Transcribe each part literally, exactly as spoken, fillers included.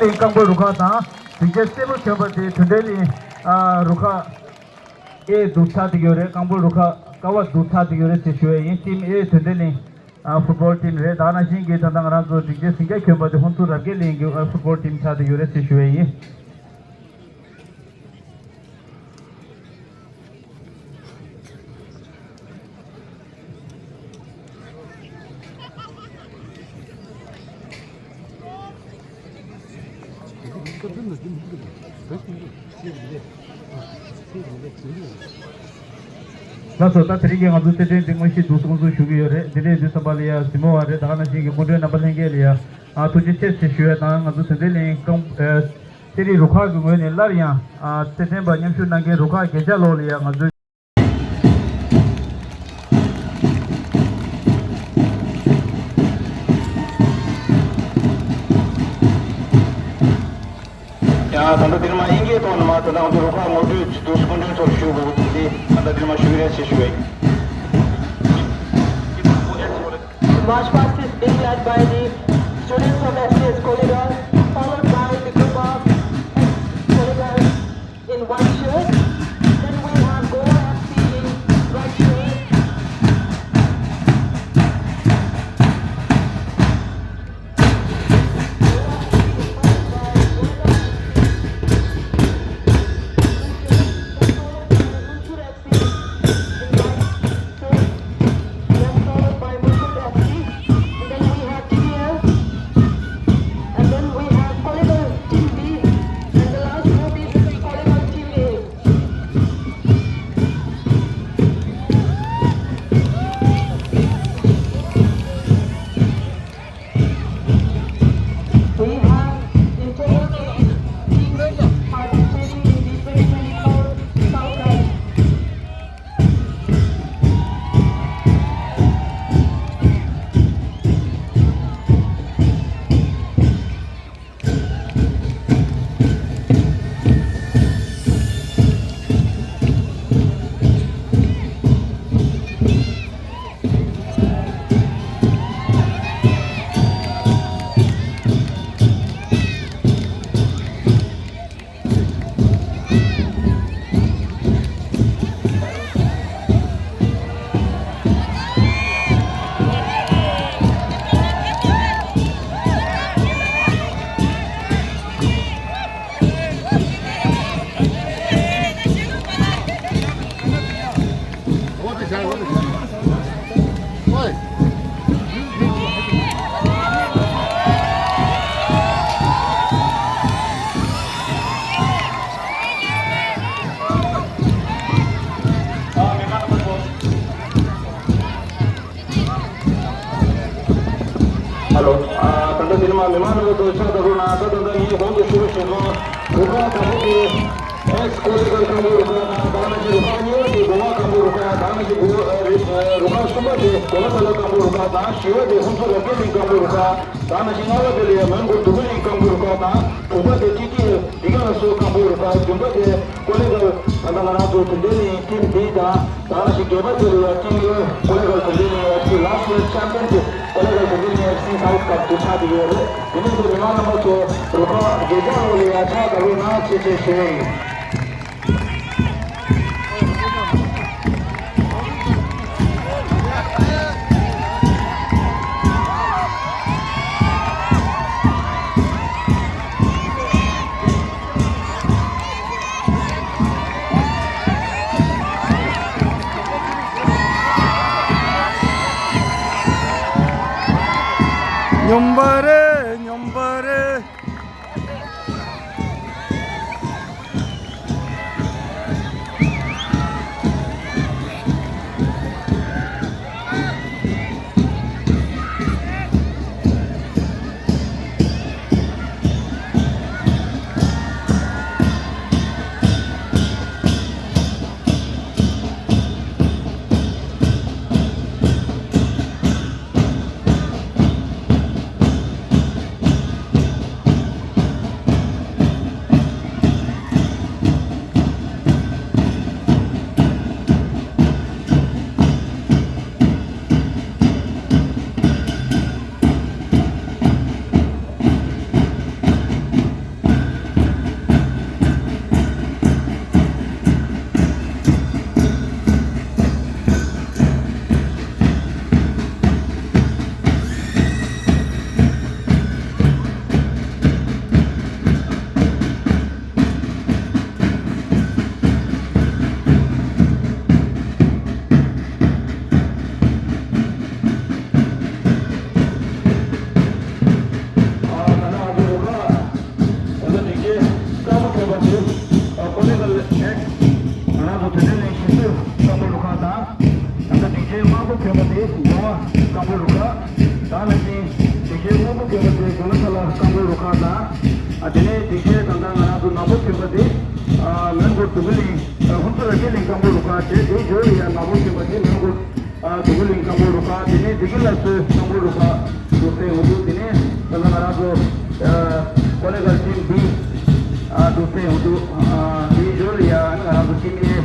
གླིང་རྐང་སྤོལ་རུ་ཁག་དང་། སྡིངས་ཆའི་རྩེ་མོ་གྱོན་པ་དེ་དོན་ལྡན་གླིང་རུ་ཁག་ཨེ་འདུག་ཚར་བསྡད་ཡོད་རེད། རྐང་སྤོལ་རུ་ཁག་ཀ་བ་འདུག་ཚར་བསྡད་ཡོད་རེད་ཅེས་ཞུ་ཡས་ཡིན། ཊིམ་ཨེ་དོན་ལྡན་གླིང་ཨ་ཕུཊ་བོལ་ཊིམ་རེད། ད་ནང་བཞིན་གྱི་ད་ལྟ་ང་རང་ཚོ་སྡིངས་ཆའི་ཟིང་ཆ་གྱོན་པ་དེ་ཧོན་སུར་རབ་རྒྱས་གླིང་གི་ཨ་ཕུཊ་བོལ་ཊིམ་ཆགས་བསྡད་ཡོད་རེད་ཅེས་ཞུ་ཡས་ཡིན། ལགས་སོ། ད་དེ་རིང་གི་ང་ཚོ་རྩེད་འགྲན་འདི་དངོས་གཞི་འདུག་སེ་དགོངས་ཚུལ་ཞུ་གི་ཡོད་རེད། འདི་འདྲའི་འདུག་བསམ་པ་ལ་ཡ་གཟིགས་མོ་བ་རེད། ད་ག་ནང་བཞིན་གྱི་སྐུ་མགྲོན་རྣམ་པ་ལྷན་རྒྱས་ལ་ཡ་ཨ་ཐུགས་རྗེ་ཆེ་ཞེས་ཞུ་ཡ་དང་། ང་ཚོ་དོན་ལྡན་གླིང་རྐང་ཨ་རྩེད་རིགས་རུ་ཁག་གི་ངོས་ནས་སླར་ཡང་ཨ་རྩེད་འགྲན་པ་མཉམ་ཞུགས་གནང་མཁན་རུ་ཁག་བརྒྱད་བརྒྱ་ལོག་ལ་ཡ་ང་ཚོའི། ཡང་ད་ལྟ་འདིར་མ་དབྱིན་སྐད་ཐོག་ནས་མ་ད་ལྟ་ང་ཚོ་རུ་ཁག་ངོ་སྤྲོད་འདུག་སེ་སྐུ་མགྲོན་ཚོར་ཞུ་དགོས་ཀྱི་འདུག་སྟེ། ད་ལྟ་འདིར་མ་ཞུ་གི་རེད་ཅེས་ཞུ་བ་ཡིན། March past is being led by the students of S T S Kolidor, followed by the group of Kolidor in white shirt. Then we have Goa F C in red shirt. ཧ་ལོ། ཨ། ད་ལྟ་འདི་ནས་མར་མི་མང་རྣམ་པ་ཚོ་ཕྱག་བཏབ་རོགས་གནང་། ད་ད་ལྟ་ངས་གོང་དུ་ཞུས་པ་བཞིན་དུ་རུ་ཁག་དང་པོ་དེ་ཨེག་སི་ཀོ་ལེ་གྷལ་སྐམ་པོ་རུ་ཁག་དང་། ད་ནང་བཞིན་རུ་ཁག་གཉིས་པ་དེ་མགོ་མ་སྐམ་པོ་རུ་ཁག་དང་། ནང་བཞིན་མགོ་ཨ་རི་ཨ་རུ་ཁག་གསུམ་པ་དེ་གོ་ལ་ས་ལ་སྐམ་པོ་རུ་ཁག་དང་། བཞི་པ་དེ་ཧུན་སུར་རབ་རྒྱས་གླིང་སྐམ་པོ་རུ་ཁག་དང་། ནང་བཞིན་ལྔ་པ་དེ་ལ་ཡ་མོན་གྷོ་དུ་ཁུ་གླིང་སྐམ་པོ་རུ་ཁག་དང་། དྲུག་པ་དེ་ཀྲི་ཀྲི་འདི་ག་ལ་སོ་སྐམ་པོ་རུ་ཁག། བདུན་པ་དེ་ཀོ་ལེ་གྷལ། ད་ལྟ་ང་རང་ཚོ་དེ་འདྲའི་ནས་ཊིམ་འདི་དང་། ད་ནང་བཞིན་བརྒྱད་པ་དེ་ལ་ཡ་ཊིམ་ཡོད། ཀོ་ལེ་གྷལ་དེ་འདྲའི་ནས་ཨེཕ་སི་ལཱ་སི་ཡར་ཆེམ་པི་ཡན་དེ་ཀོ་ལེ་གྷལ་དེ་འདྲའི་ནས་ཨེཕ་སི་སའུཐ་ཀབ་དེ་ཆགས་བསྡད་ཡོད་རེད། དེ་ནས་ཚོ་མི་མང་རྣམ་པ་ཚོ་རུ་ཁག་བརྒྱད་ཅུ་ལོ་ལ་ཡ་ཕྱག་བཏབ་རོགས་གནང་ཞེས་བཅས་ཞུ་ཡ་ཡིན། སྙོམས་པ་རེད། སྙོམས་པ་རེད། ད་ལྟ་ང་ཚོ་རུ་ཁག་ད་ལྟ་སྒྲིག་ཆས་སྐམ་པོ་གྱོན་པ་དེ་ཀོ་ལེ་གྷལ་ཨེག་སི། ང་རང་ཚོ་དེ་འདྲ་ནས་ཞིབ་འཇུག་སྐམ་པོ་རུ་ཁག་དང་། ད་ལྟ་སྒྲིག་ཆས་དམར་པོ་གྱོན་པ་དེ་མགོ་མ་སྐམ་པོ་རུ་ཁག་དང་། ནང་བཞིན་སྒྲིག་ཆས་སྔོན་པོ་གྱོན་པ་དེ་གོ་ལ་ས་ལ་སྐམ་པོ་རུ་ཁག་དང་། ཨ། དེ་ནས་སྒྲིག་ཆས་ད་ལྟ་ང་རང་ཚོ་ནག་པོ་གྱོན་པ་དེ་ཨ་མོན་གྷོ་དུ་ཁུ་གླིང་ཧུན་སུར་རབ་རྒྱས་གླིང་སྐམ་པོ་རུ་ཁག་བྱས། དེའི་འོག་ལ་ཡ་ནག་པོ་གྱོན་པ་དེ་མོན་གྷོ་ཨ་དུ་ཁུ་གླིང་སྐམ་པོ་རུ་ཁག། དེ་ནས་དེ་གི་ལ་སོའི་སྐམ་པོ་རུ་ཁག་འདུག་སེ་འོ་འདུག་དེ་ནས་ད་ལྟ་ང་རང་ཚོ་ཨ་ཀོ་ལེ་གྷལ་ཊིམ་བི་ཨ་འདུག་སེ་འོ་འདུག་ཨ་དེའི་འོག་ལ་ཡ་ང་རང་ཚོ་ཊིམ་ཨེ།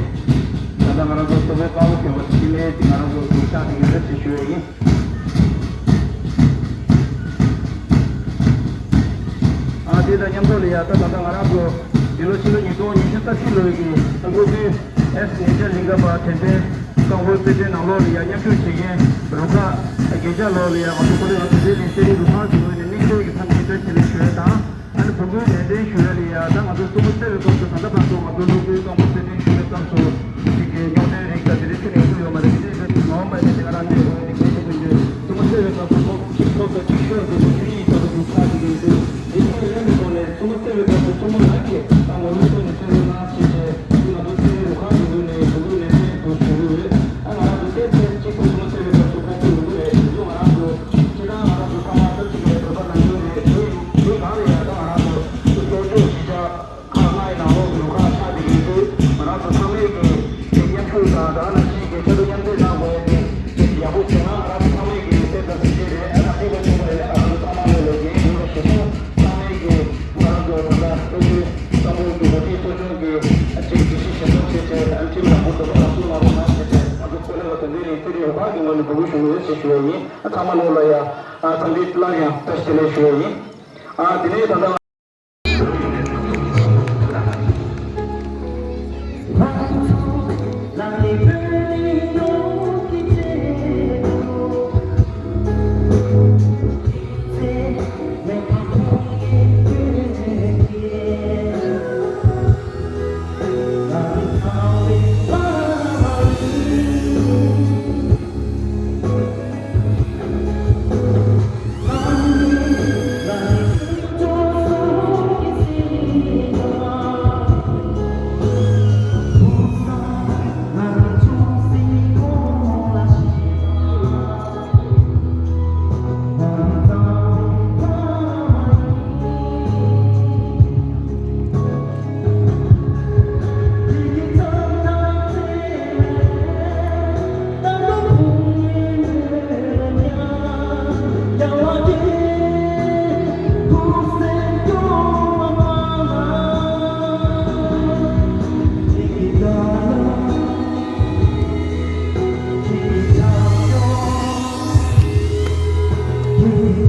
ད་ལྟ་ང་རང་ཚོ་སོ་པའི་དཔའ་བོ་གྱོན་པ་ཊིམ་ཨེ་དེ་ང་རང་ཚོ་འདུག་ཤག་དེ་གི་རེད་ཅེས་ཞུ་ཡ་ཡིན། ཨ་དེ་དང་མཉམ་དུ་ལ་ཡ་ད་ད་ལྟ་ང་རང་ཚོ་འདི་ལོ་ཕྱི་ལོ་ཉིས་སྟོང་ཉི་ཤུ་རྩ་གཅིག་ལོའི་གི་ཨ་འགོ་ཁུལ་ཨེག་སི་ཉེ་ཆར་གླིང་ག་པ་དྲན་རྟེན་སྐམ་པོའི་དཔེ་སྟོན་ནང་ལོགས་ལ་ཡ་མཉམ་ཞུགས་བྱེད་མཁན་རུ་ཁག་བརྒྱད་ཅུ་ལོ་ལ་ཡ་ང་ཚོ་ཀོ་ལེ་གྷལ་དུ་ཁུ་གླིང་གསེར་རི་རུ་ཁག་གི་ངོས་ནས་དམིགས་བསལ་གྱི་འཚམས་འདྲི་བཀྲ་ཤིས་བདེ་ལེགས་ཞུ་ཡ་དང་། ཨ་ནི་བོད་ཁུལ་ནན་ཏན་ཞུ་ཡ་ལ་ཡ་ད་ང་ཚོ་གསུམ་པོ་བརྩེ་བའི་སྐབས་སུ་ད་ལྟ་བར་དུ་ང་ཚོ་སློབ་ཕྲུག་སྐམ་པོ་རྩེད་འགྲན་ཞུ་བའི་སྐབས་སུ་ཅིག་གི་རྙོག་གླེང་རིགས་དང་དེ་འདྲ་ཐོན་ཡོང་གི་ཡོད་མ་རེད། དེ་འདྲའི་ནང་མ་ནས་དེ་ང་རང་ཚོས་འོས་ནས་གལ་ཆེ་དགོས་རྒྱུ་གསུམ་པོ་བརྩེ་བའི་སྐབས་སུ་ཐོག་གཅིག་ཐོག་ཏུ་གཅིག་ཤོར་དགོས་རྒྱུ་ཆོས་ཉིད་ལྟ་བུ་ཞིག་ཆགས་ཀྱི་ཡོད་འདུག་དེ་ཚོ་ལེན་པའི་ཐོག་ནས་གསུམ་པོ་བརྩེ་བའི་སྐབས་སུ་གསུམ་པོ་རང་གིས་ད་ངོ་མའི་ཐོག་ནས་བརྩེ་བའི་ལག་བྱས་བྱས་ང་ཚོ་བརྩེ་བའི་རུ་ཁག་གི་ངོས་ནས་བོད་ཁུལ་ནས་བརྩེ་བའི་སྐབས་སུ་ཞུ་གི་ཡོད། ཨ་ང་རང་ཚོ་བལྟས་ཚེ་གཅིག་པུ་གསུམ་པོ་བརྩེ་བའི་སྐབས་སུ་ཁ་གཏད་ཡོང་གི་རེད། དེ་ཚོ་ང་རང་ཚོ་སྤྱིར་བཏང་ང་རང་ཚོ་ཚང་མ་ཐབས་ཤེས་བྱས་བོད་པ་ནང་ཁུལ་རེད། དེ་དེ་གང་ལ་ཡང་ད་ང་རང་ཚོ་སྐྱོར་བརྗོད་གཞིས་ཆགས་ཁག་ལྔ་ཡི་ནང་ལོགས་སུ་ཁག་ཆགས་བསྡད་ཡོད་དུས། ང་རང་ཚོ་ཚང་མས་ཀྱི་མཉམ་ཞུགས་དང་། ད་ག་ནང་བཞིན་གྱི་ཆ་དུ་མཉམ་འཛེམ་གནང་དགོས་ཡ་དེ་ཡག་པོ་བྱུང་ན་ང་རང་ཚོ་ཚང་མས་ཀྱི་སེམས་དང་སེམས་ཅན་རེད། ཨ་ནི་ཁྱད་པར་ཆེན་པོ་རེད། ཨ་ང་ཚོ་ཚང་མ་ལ་ལས་འགན་ཡོད་པ་ཞིག་ཚང་མས་ཀྱི་ང་རང་ཚོ་ད་ལྟ་ཨུ་ཚོའི་བསམ་བློ་གི་འགོ་ཁྲིད་ཚོགས་ཆུང་གི་ཨ་ཅིག་སྒྲིག་གཞི་ཞིབ་ཚགས་བྱས་བྱས། ཨ་ནི་ཁྲིམས་ཡག་པོ་འགྲོ་ཁ་ལ་སྲུང་གནང་རོགས་གནང་བྱས་བྱས། ང་ཚོ་ཀོ་ལེ་གྷལ་དོན་ལྡན་གླིང་རྩེད་འགྲན་རུ་ཁག་གི་ངོས་ནས་འབོད་སྐུལ་ཞུ་གི་ཡོད་ཅེས་ཞུ་བ་ཡིན། ཨ་ཚང་མ་ལོ་ལ་ཡ་ཨ་འཚམས་འདྲི་སླར་ཡང་བཀྲ་ཤིས་བདེ་ལེགས་ཞུ་བ་ཡིན། ཨ་དེ་ནས་ད་ལྟ། Thank you.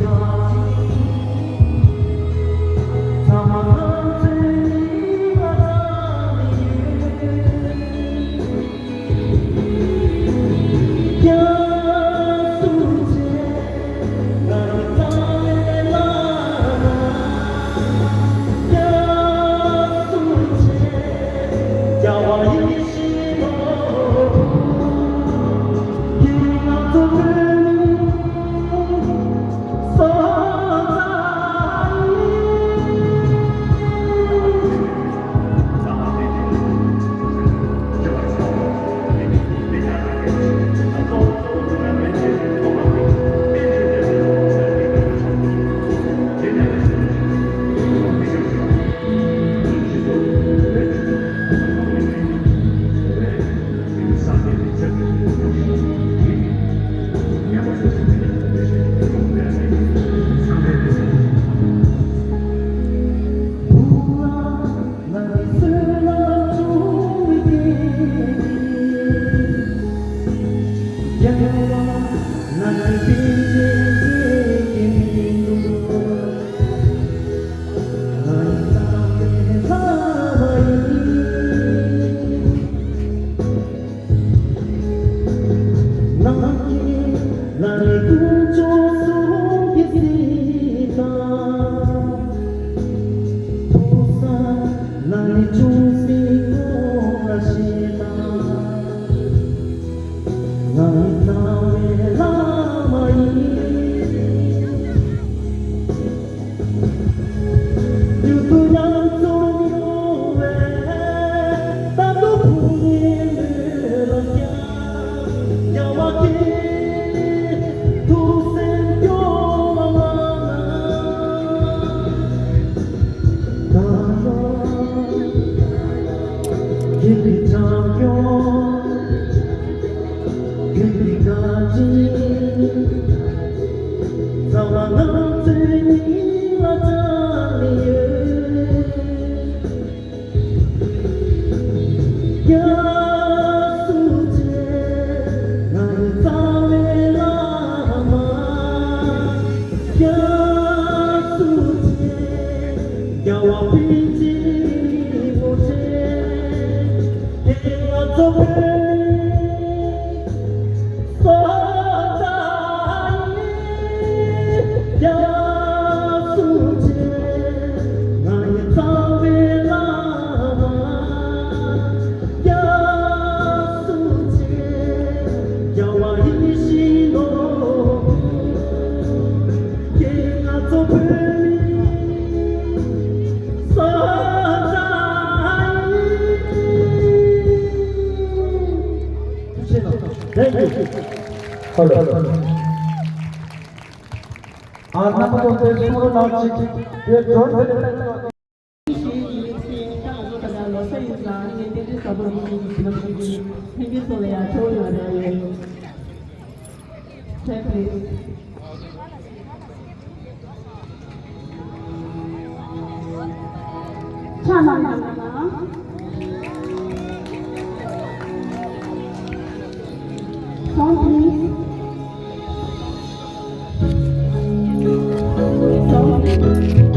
Hello. ཨ། རྣམ་པ་ཚོ་དེ་གསུང་རོགས་གནང་ཅིག་དེ་སྒྲོན་དེ་ལས། Thank you. ཕྱག་ལ་མ་ལ། Song please. Song please.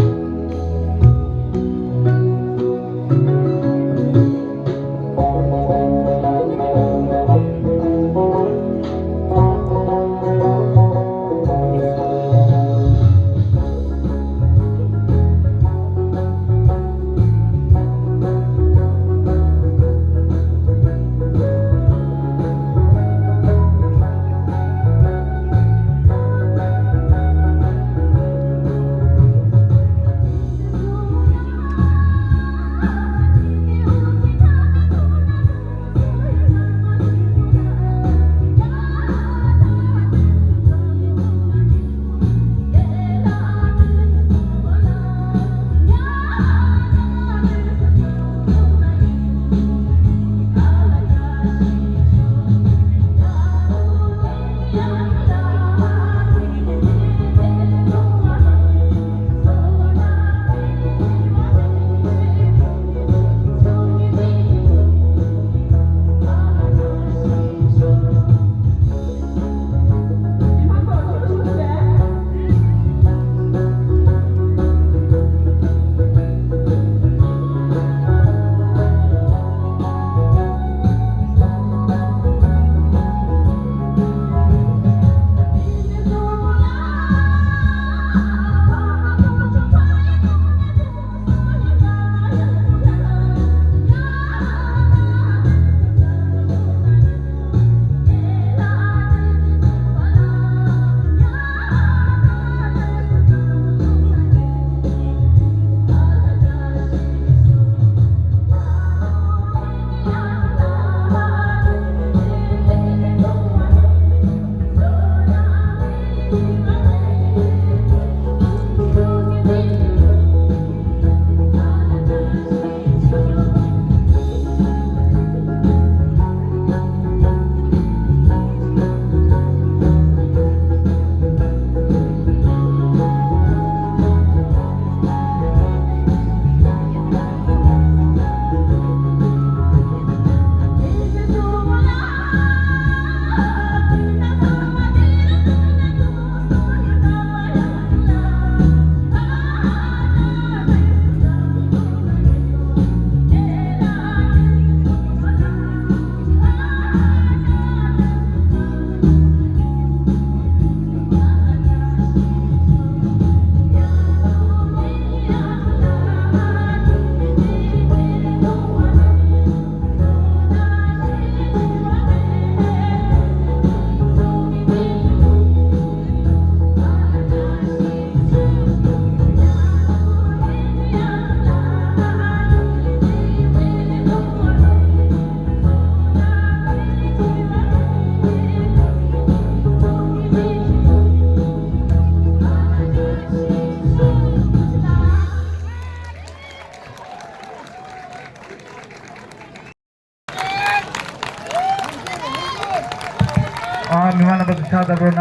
ལྟ་དགོས་ན།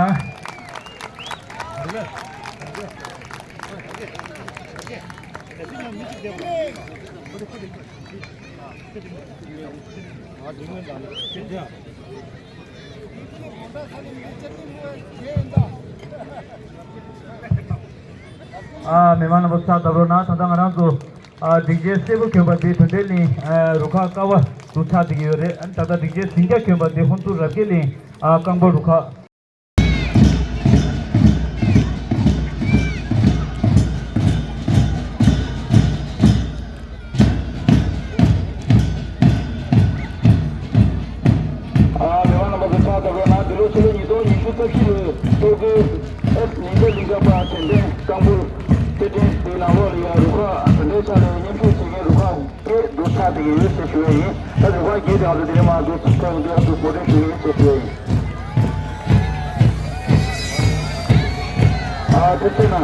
ཨ། མི་མང་རྣམ་པ་ཕྱག་བརྡབ་རོགས་གནང་། ད་ལྟ་ང་རང་ཚོ། ཨ། སྒྲིག་ཆས་སེར་པོ་གྱོན་པ་དེ་དོན་ལྡན་གླིང་། ཨ། རུ་ཁག་ཀ་བ་དུ་ཆགས་བསྡད་ཀྱི་ཡོད་རེད། ཨ་ནི་ད་ལྟ་སྒྲིག་ཆས་ཟིང་སྐྱ་གྱོན་པ་དེ་ཧོན་སུར་རབ་རྒྱས་གླིང་། ཨ། རྐང་སྤོལ་རུ་ཁག་ཨ། མི་མང་རྣམ་པ་ཚོ་ཕྱག་བརྡབ་རོགས་གནང་། འདི་ལོ་ཕྱི་ལོ་ཉིས་སྟོང་ཉི་ཤུ་རྩ་བཞི་ལོའི་ཚོགས་འདུའི་ཨེས་ཉིན་རྒྱ་གླིང་ཁ་པ་དྲན་རྟེན་རྐང་སྤོལ་རྩེད་འགྲན་དེའི་ནང་ལོགས་ལ་ཡང་རུ་ཁག་ད་ལྟའི་ཆ་ལ་མཉམ་ཞུགས་བྱེད་མཁན་རུ་ཁག་བརྒྱད་འདུ་ཆགས་བསྡད་ཀྱི་ཡོད་ཅེས་ཞུ་ཡ་ཡིན། ད་རུ་ཁག་བརྒྱད་དེ་ང་ཚོ་དེ་རིང་མ་འདུག་ཚོགས་འདུ་ཨ་འདུག་འགོ་འདྲེན་ཞུ་ཡ་ཡིན་ཅེས་ཞུ་ཡ་ཡིན། ཨ། ཐུགས་རྗེ་གནང་། ཨ།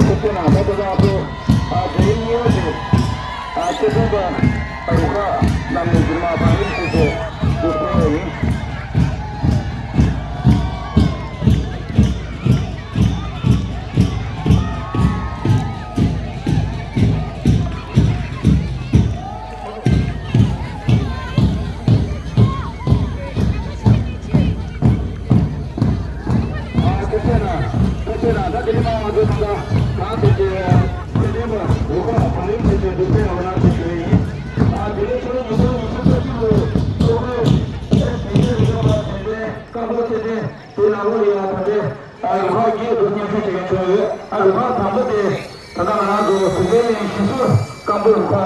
ཐུགས་རྗེ་གནང་། ད་ལྟ་ང་ཚོ། ཨ། དེ་རིང་གཉིས་པ་དེ། ཨ། ཆེད་དོན་པ་རུ་ཁག་རྣམས་ནས་རྗེས་མ་དང་ལེན་བྱེད་དགོས་འདུག་ཟེར་བ་ཡིན། དེ་ནང་ལོགས་ལ་ཡང་ད་ལྟའི་ཨ་རུ་ཁག་བརྒྱད་དུ་མཉམ་ཞུགས་བྱེད་མཁན་བྱུང་ཡོད། ཨ་རུ་ཁག་དང་པོ་དེ་ད་ལྟ་ང་རང་ཚོ་དུས་ཆེན་གླིང་ཞི་སོར་རྐང་སྤོལ་རུ་ཁག་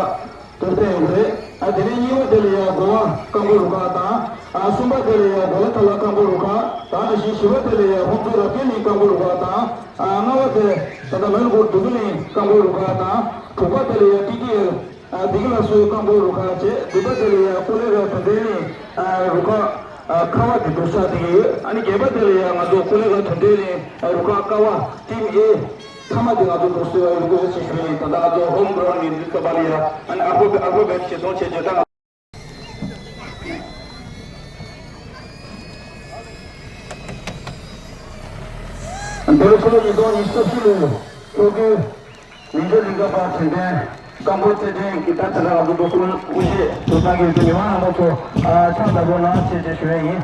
དེ་ཚོ་ཡོད་རེད། ཨ་དེ་ནས་གཉིས་པ་དེ་ལ་ཡང་གོ་བ་རྐང་སྤོལ་རུ་ཁག་དང་། ཨ་གསུམ་པ་དེ་ལ་ཡང་གོ་ལ་ཐ་ལ་རྐང་སྤོལ་རུ་ཁག་དང་། ནང་བཞིན་བཞི་པ་དེ་ལ་ཡང་ཧོན་སུར་རབ་རྒྱས་གླིང་རྐང་སྤོལ་རུ་ཁག་དང་། ཨ་ལྔ་པ་དེ་ད་ལྟ་མོན་གྷོ་འབྲུག་གླིང་རྐང་སྤོལ་རུ་ཁག་དང་། དྲུག་པ་དེ་ལ་ཡང་ཏི་ཏི་ཨེལ། ཨ་བདེ་སྐྱིད་ལ་སོགས་རྐང་སྤོལ་རུ་ཁག་བཅས། བདུན་པ་དེ་ལ་ཡང་ཀོ་ལེ་གྷལ་དོན་ལྡན་གླིང་རུ་ཁག་ཨ་ཁ་བ་དེ་འདུ་ས་དེ་གི་ཡོད། ཨ་ནི་བརྒྱད་པ་དེ་ལ་ཡང་ང་ཚོ་ཀོ་ལེ་གྷལ་དོན་ལྡན་གླིང་རུ་ཁག་ཀ་བ་ཊིམ་ཨེ་ཚང་མ་དེ་ང་ཚོ་འདུ་སའི་རུ་ཁག་ཡོད་ཅེས་ཞུ་ཡིན། ད་ལྟ་ང་ཚོ་ཧོམ་གྷ་རའུན་ཌི་ཡིན་དུས་ཙམ་པ་ལ་ཡང་ཨ་ནི་ཨལ་ཕ་བེ་ཊི་ཨལ་ཕ་བེ་ཊི་ཇེ་སོང་བྱས་རྗེས་ད་འདི་ལོ་ཕྱི་ལོ་ཉིས་སྟོང་ཉི་ཤུ་རྩ་བཞི་ལོའི་ཚོགས་འདུའི་ཉིན་རྒྱུན་ལས་ཀ་པ་དྲན་རྟེན་རྐང་སྤོལ་རྩེད་འགྲན་གྱི་ད་ལྟ་རང་ཚོ་འདུ་ཁང་དབུ་འབྱེད་དུ་གནང་གི་ཡོད་དུས་མི་མང་རྣམ་པ་ཚོ་ཕྱག་བརྡབ་རོགས་གནང་ཞེས་བཅས་ཞུ་ཡ་ཡིན།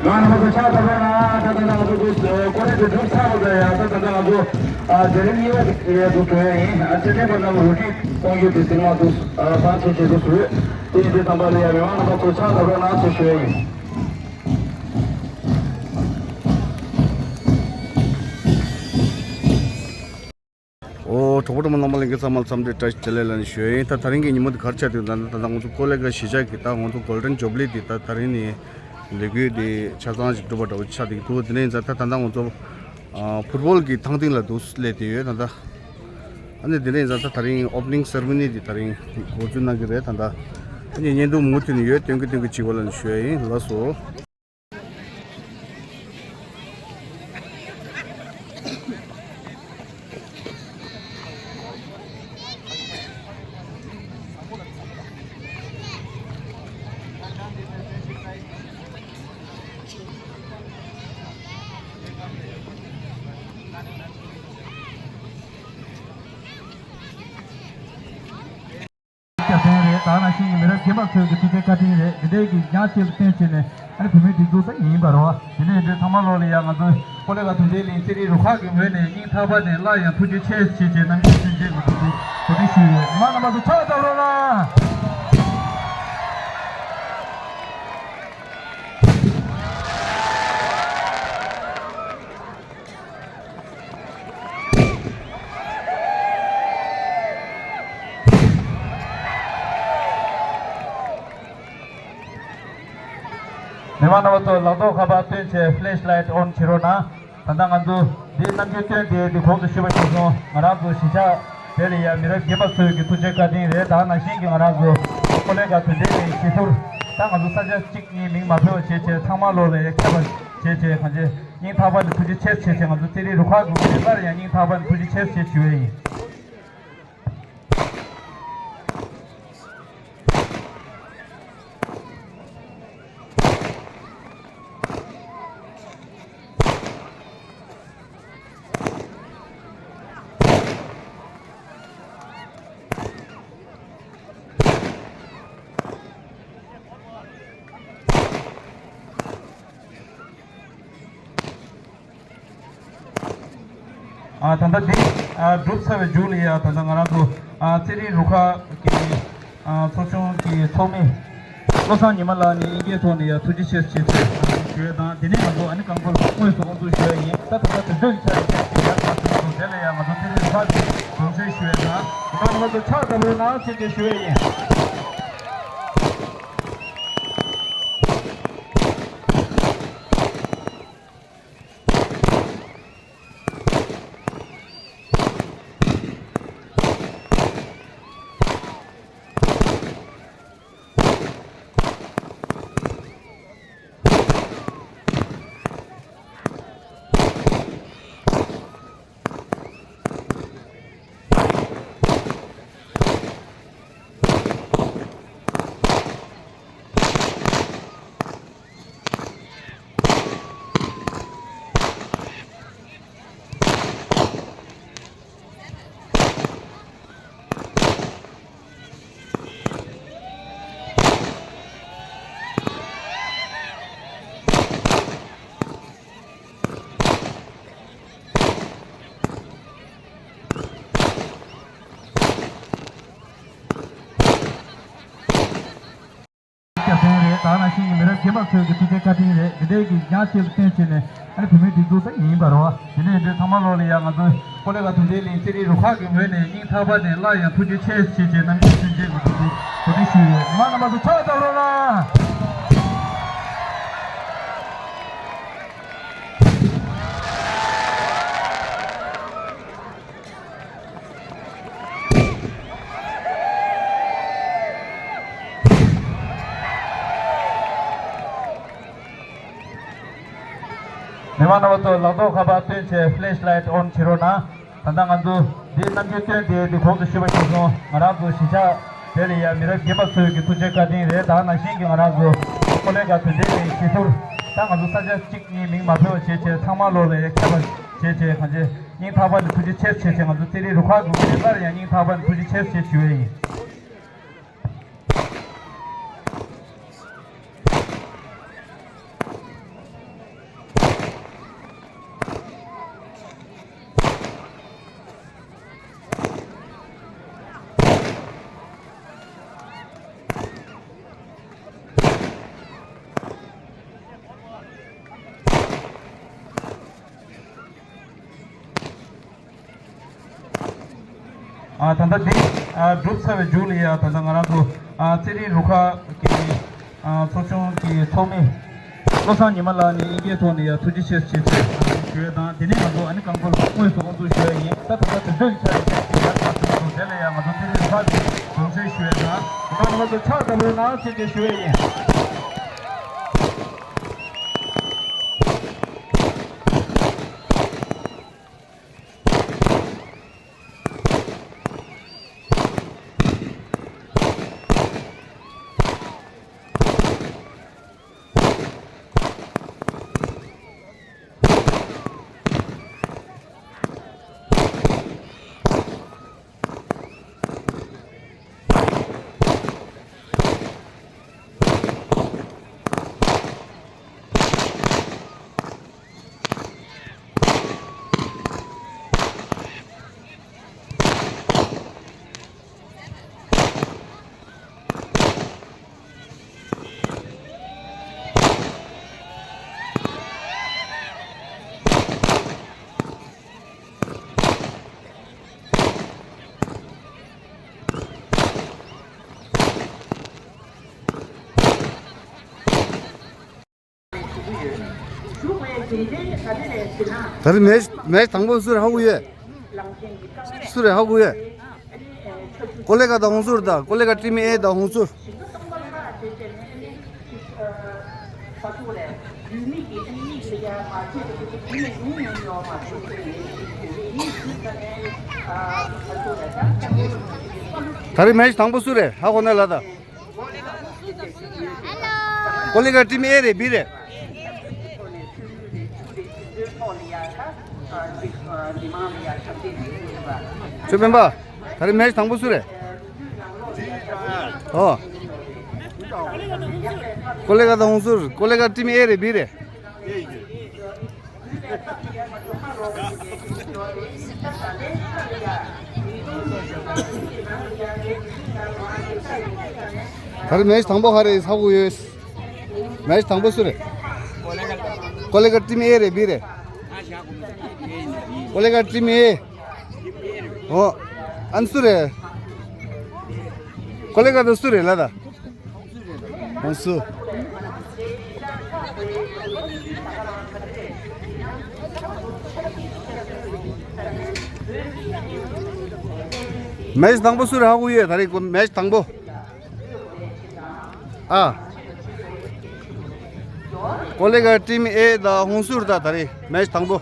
ང་རང་ཚོ་ཕྱག་བརྡབ་རོགས་གནང་། ད་ལྟ་ང་ཚོ་འདུག་ཀོ་ལེ་གྷལ་འགྲུལ་ཚར་བ་དང་ཡང་ད་ལྟ་ང་ཚོ་དེ་རིང་གཉིས་པ་དེ་འདུག་གྲོལ་ཡ་ཡིན། རྩེད་འགྲན་པ་རྣམས་རུ་ཁྲིད་གཏོང་རྒྱུ་དེ་ཚང་མ་འདུག་བང་ཆེན་བྱེད་འདུག་ཟེར། དེ་ཡིན་དུས་ཙམ་པ་ལ་ཡང་མི་མང་རྣམ་པ་ཚོ་ཕྱག་བརྡབ་རོགས་གནང་ཞེས་ཞུ་ཡ་ཡིན། ཨོ། གྲོགས་པོ་གྲོགས་མོ་རྣམ་པ་ལྷན་རྒྱས་ཚང་མ་ལ་འཚམས་འདྲི་བཀྲ་ཤིས་བདེ་ལེགས་ལབ་ནས་ཞུ་ཡ་ཡིན། ད་དེ་རིང་གི་ཉིན་མོ་འདི་ག་རེ་ཆགས་འདུག་ད་ད་ད་ང་ཚོ་ཀོ་ལེ་གྷལ་གཞིས་ཆགས་ཀྱི་ད་ང་ཚོ་གྷོལ་ཌན་ཇུ་བི་ལི་འདི་ད་དེ་རིང་ནས་ལས་འགུལ་འདི་ཆ་ཚང་ཞིག་གྲུབ་པ་འདྲ་བོ་ཆགས་བསྡད་ཀྱི་འདུག་དེ་ནས་ཡིན་ཙང་ད་ད་ལྟ་ང་ཚོ་ཨ་ཕུཊ་བོལ་གྱི་ཐང་སྟེང་ལ་འདུག་སླེབས་བསྡད་ཡོད་ད་ད། ཨ་ནི་དེ་ནས་ཡིན་ཙང་ད་དེ་རིང་ཨོ་པ་ནིང་སེ་རེ་མོ་ནི་འདི་དེ་རིང་འགོ་འཛུགས་གནང་གི་རེད་ད་ད། ཨ་ནི་བརྙན་ཐུང་མུ་མཐུད་ནས་ཡོད། སྟོན་གི་སྟོན་གི་བྱེད་དགོས་ལབ་ནས་ཞུ་ཡ་ཡིན། ལགས་སོ། སྐྱབས་མགོན་རེད། ད་ནང་བཞིན་གྱི་མི་རབས་རྒན་པ་ཚོའི་གི་ཐུགས་རྗེ་བཀའ་དྲིན་རེད། འདི་འདྲའི་གི་ཉག་ཅིག་ལ་བརྟེན་བྱས་ནས་ཨ་ནི་བོད་མིའི་སྒྲིག་འཛུགས་ད་ཡིན་པ་རོ། དེ་ནས་འདི་ཚང་མ་ལོག་ལ་ཡང་ང་ཚོའི་ཀོ་ལེ་གྷལ་དོན་ལྡན་གླིང་རྩེད་རིགས་རུ་ཁག་གི་ངོས་ནས་སྙིང་ཐག་པ་ནས་སླར་ཡང་ཐུགས་རྗེ་ཆེ་ཞེས་བྱས་རྣམ་འགྱུར་ཆེན་བཅས་ཀྱི་ཐུགས་རྗེ་གོ་སྒྲིག་ཞུས་ཡོད། མི་མང་རྣམ་པ་ཚོ་ཕྱག་བརྡབ་རོགས་གནང་། མི་མང་རྣམ་པ་ཚོ་ལག་ཐོགས་ཁ་པར་སྟོན་བྱས་ཕི་ལེཤ་ལའེ་ཊི་ཨོན་བྱེད་རོགས་གནང་། ད་ལྟ་ང་ཚོ་འདིའི་རྣམ་འགྱུར་སྟོན་དེ་འདི་གོང་དུ་ཞུས་པ་ཞིག་སོང་། ང་རང་ཚོ་གཞིས་ཆགས་དེ་ལ་ཡང་མི་རབས་རྒན་པ་ཚོའི་གི་ཐུགས་རྗེ་བཀའ་དྲིན་རེད། ད་ནང་བཞིན་གྱི་ང་རང་ཚོ་ཀོ་ལེ་གྷལ་དོན་ལྡན་གླིང་གཞིས་ཟུར་ད་ང་ཚོ་ས་ཆ་གཅིག་གཉིས་མིང་མ་འཕོས་པ་བྱས་བྱས་ཚང་མ་ལོག་ལ་ཡང་ཁྱབ་པ་བྱས་བྱས་གང་ཅི། སྙིང་ཐག་པ་ནས་ཐུགས་རྗེ་ཆེ་ཞུ་བྱས། ང་ཚོ་རྩེད་རིགས་རུ་ཁག་དགོན་པ་ནས་སླར་ཡང་སྙིང་ཐག་པ་ནས་ཐུགས་རྗེ་ཆེ་ཞུ་བྱས་ཞུ་བ་ཡིན། ཨ། ད་ལྟ་འདི་ཨ་གྲུབ་ཚར་བའི་མཇུག་ལ་ཡ། ད་ལྟ་ང་རང་ཚོ་ཨ་རྩེད་རིགས་རུ་ཁག་གི་ཨ་ཚོགས་ཆུང་གི་ཚོགས་མི་བློ་བཟང་ཉི་མ་ལགས་ནས་དབྱིན་སྐད་ཐོག་ནས་ཡ་ཐུགས་རྗེ་ཆེ་ཞུ་ཞུ་ཞུ་ཡས་དང་། དེ་ནས་ང་ཚོ་ཨ་ནི་རྐང་འཁོར་དངོས་སུ་དབུ་འཛུགས་ཞུ་ཡས་ཡིན། ད་ད་ལྟ་དུས་ཚོད་ཀྱི་ཆ་ནས་ཡ་ང་ཚོ་དེ་ལས་ཡ་ང་ཚོ་རྩེད་རིགས་རུ་ཁག་གི་གོང་ཚད་ཞུ་ཡས་དང་། ང་ཚོ་ཕྱག་བརྡབ་རོགས་གནང་ཞེས་ཞུ་ཡས་ཡིན། སྐྱབས་མགོན་རེད། ད་ནང་བཞིན་གྱི་མི་རབས་རྒན་པ་ཚོའི་གི་ཐུགས་རྗེ་བཀའ་དྲིན་རེད། འདི་འདྲའི་གི་ཡང་ཆེ་རུ་བཏོན་བྱས་ནས་ཨ་ནི་བུད་མེད་སྒྲིག་འཛུགས་ད་ཡིན་པ་རེད་བ། དེ་ནས་འདི་ཚང་མ་ལོག་ལ་ཡ་ང་ཚོ་ཀོ་ལེ་ག་དོན་ལྡན་གླིང་རྩེད་རིགས་རུ་ཁག་གི་ངོས་ནས་སྙིང་ཐག་པ་ནས་སླར་ཡང་ཐུགས་རྗེ་ཆེ་ཞེས་བྱས་རྣམ་འགྱུར་ཆེན་པོས་ང་ཚོ་གོ་སྒྲིག་ཞུས་ཡོད། མ་རྣམ་པ་ཚོ་ཕྱག་བརྡབ་རོགས་གནང་། མི་མང་རྣམ་པ་ཚོ་ལག་ཐོག་ཁ་པར་བཏོན་བྱས་ཕི་ལེཤ་ལའེ་ཊི་ཨོན་བྱེད་རོགས་གནང་། ད་ལྟ་ང་ཚོ་འདི་རྣམ་འགྱུར་སྟོན་དེ་འདི་གོང་དུ་ཞུས་པ་ཞིག་སོང་། ང་རང་ཚོ་གཞིས་ཆགས་དེ་ལ་ཡ་མི་རབས་རྒན་པ་ཚོའི་གི་ཐུགས་རྗེ་བཀའ་དྲིན་རེད། ད་ནང་བཞིན་གྱི་ང་རང་ཚོ་ཀོ་ལེ་ག་དོན་ལྡན་གླིང་གཞིས་ཟུར། ད་ང་ཚོ་ས་ཆ་གཅིག་གཉིས་མིང་མ་འཕོས་པ་བྱས་བྱས་ཚང་མ་ལོག་ལ་ཡ་ཁྱབ་པ་བྱས་བྱས་གང་བྱས་སྙིང་ཐག་པ་ནས་ཐུགས་རྗེ་ཆེ་ཞུས་བྱས། ང་ཚོ་རྩེད་རིགས་རུ་ཁག་གི་ངོས་ནས་སླར་ཡང་སྙིང་ཐག་པ་ནས་ཐུགས་རྗེ་ཆེ་ཞེས་ཞུ་བ་ཡིན། ཨ། ད་ལྟ་འདི་ཨ་གྲུབ་ཚར་བའི་མཇུག་ལ་ཡ། ད་ལྟ་ང་རང་ཚོ་ཨ་རྩེད་རིགས་རུ་ཁག་གི་ཨ་ཚོགས་ཆུང་གི་ཚོགས་མི་བློ་བཟང་ཉི་མ་ལགས་ནས་དབྱིན་སྐད་ཐོག་ནས་ཡ་ཐུགས་རྗེ་ཆེ་ཞེས་ཞུ་ཡས་དང་། དེ་ནས་ང་ཚོ་ཨ་ནི་རྐང་འཁོར་དངོས་སུ་དབུ་འཛུགས་ཞུ་ཡས་ཡིན། ད་ད་ལྟ་དུས་ཚོད་ཀྱི་ཆ་ནས་ཡ་ང་ཚོ་དེ་ལས་ཡ་ང་ཚོ་རྩེད་རིགས་རུ་ཁག་གི་གོང་ཚད་ཞུ་ཡས་དང་། ང་ཚོ་ཕྱག་བརྡབ་རོགས་གནང་ཞེས་ཞུ་ཡས་ཡིན། ད་རེས་མེ་མེ་དང་པོ་སུ་རེད་ཧ་གོ་ཡོད། སུ་རེད་ཧ་གོ་ཡོད། ཀོ་ལེ་ག་དང་ཧོང་སུར་དང་ཀོ་ལེ་ག་ཀྲི་མི་ཨེ་དང་ཧོང་སུར། ད་རེས་མེ་ཆི་དང་པོ་སུ་རེད་ཧ་གོ་ན་ལ་ད། ཀོ་ལི་གྷལ་ཊིམ་ཨེ་རེད་བི་རེད། ཆོས་དཔོན་པ། ད་རེས་མེ་ཆི་དང་པོ་སུ་རེད། ཨོ། ཀོ་ལི་གྷལ་དང་ཧུན་སུར། ཀོ་ལི་གྷལ་ཊིམ་ཨེ་རེད་བི་རེད། ད་རེས་མེ་ཆི་དང་པོ་ག་རེ་ཧ་གོ་ཡོད། མེ་ཆི་དང་པོ་སུ་རེད། ཀོ་ལི་གྷལ་ཊིམ་ཨེ་རེད་བི་རེད། ཀོ་ལི་གྷལ་ཊིམ་ཨེ། ཨོ། ཨ་ནི་སུ་རེད། ཀོ་ལི་གྷལ་དང་སུ་རེད་ལ་ད། ཧུན་སུར། མེ་ཆི་དང་པོ་སུ་རེད་ཧ་གོ་ཡོད། ད་རེས་མེ་ཆི་དང་པོ། ཨ། ཀོ་ལི་གྷལ་ཊིམ་ཨེ་དང་ཧུན་སུར་ད་ད་རེས་མེ་ཆི་དང་པོ།